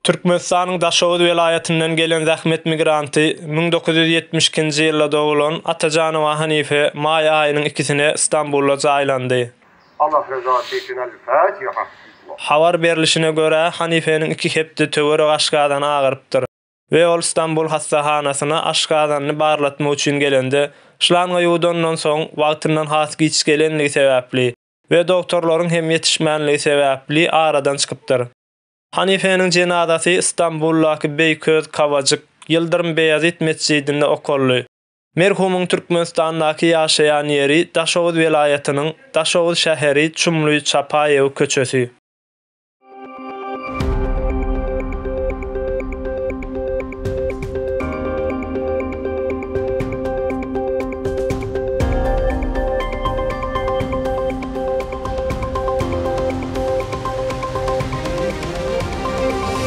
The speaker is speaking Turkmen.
Türkmenistanyň Daşoguz welaýatyndan gelen zähmet migranty, 1972-nji ýylda doglan Atajanowa Hanife maý aýynyň ikisine Stambulda jaýlandy. Allah rızası için El Fatiha. Habar berlişine görä, Hanifeniň iki hepde töweregi aşgazany agyrypdyr we ol Stambul hassahanasyna aşgazanyny barlatmak üçin gelende, şlanga ýuwudandan soň wagtyndan has giç gelenligi sebäpli we dogtorlaryň hem ýetişmänligi sebäpli aradan çykypdyr. Hanifeniň jenazasy Stambuldaky Beýköz Kawajyk, Ýyldyrym Beýazit metjidinde okaldy. Merhumyň Türkmenistandaky ýaşaýan ýeri Daşoguz welaýatynyň Daşoguz şäheri Çumly Çapaýew köçesi.